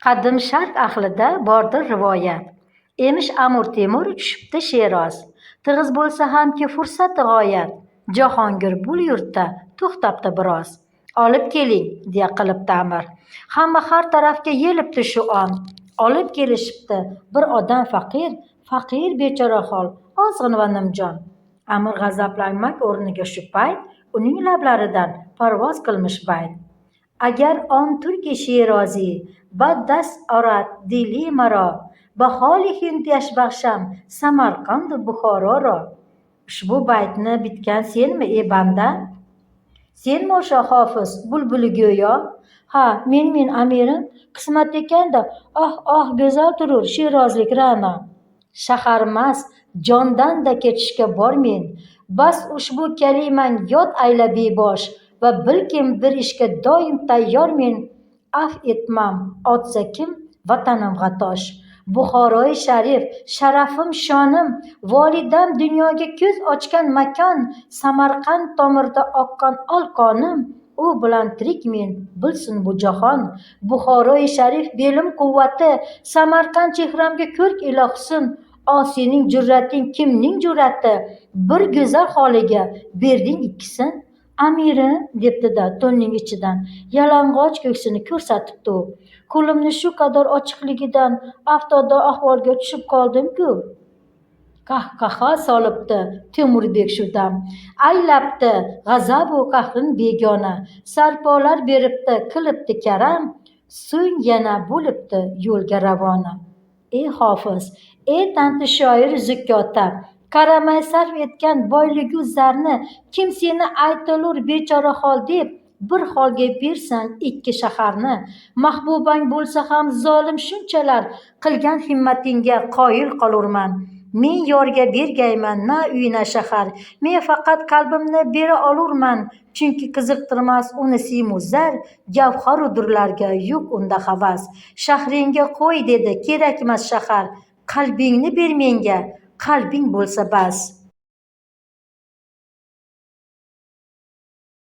Qadim sharq ahlida bordir rivoyat. Emish, Amir Temur tushibdi Sheroz. Tig'iz bo'lsa hamki fursati g'oyat. Jahongir bul yurtda to'xtabdi biroz. Olib keling, deya qilibdi amr. Hamma har tarafga yelibdi shu on. Olib kelishibdi bir odam faqir, faqir bechorahol, ozg'in va nimjon. Amir g'azablanmak o'rniga shu payt uning lablaridan parvoz qilmish bayt. Agar on turki sheroziy ba dast orad dili maro, ba holi hindiyash baxsham Samarqandu Buxororo. Ushbu baytni bitgan senmi, ey banda? Senmi o'sha hofiz bulbuli go'yo? Ha, menmen, amirim, qismat ekan-da, oh, oh, go'zal turur sherozlik Ra'no. Shaharmas, jondan-da kechishga bormen. Bas ushbu kalimang yod ayla bebosh va bilkim bir ishga doim tayyormen. Afv etmam otsa kim vatanimg'a tosh. Buxoroi sharif sharafim, shonim, volidam dunyoga ko'z ochgan makon, Samarqand tomirda oqqan ol qonim, u bilan tirikmen, bilsin bu jahon. Buxoroi sharif belim quvvati, Samarqand chehramga ko'rk ila husn. O sening jur'ating, kimning jur'ati, bir go'zal holiga berding ikkisin? Amirim, debdi-da, to'nning ichidan yalang'och ko'ksini ko'rsatibdi u. Qo'limni shu qadar ochiqligidan aftoda ahvolga tushib qoldim-ku. Qahqaha solibdi Temurbek shu dam. Aylabdi g'azabu qahrin begona. Sarpolar beribdi, qilibdi karam. So'ng yana bo'libdi yo'lga ravona. Ey hofiz, ey tanti shoir zukkotap, qaramay sarf etgan boyligu zarni, kim seni aytilur bechorahol deb, bir holga bersang ikki shaharni. Mahbubang bo'lsa ham zolim shunchalar, qilgan himmatingga qoyil qolurman. Men yorga bergayman na uy, na shahar, men faqat qalbimni bera olurman, chunki qiziqtirmas uni simu zar, gavharu durlarga yo'q unda havas. Shahringga qo'y, dedi, kerakmas shahar, qalbingni ber menga, qalbing bo'lsa bas.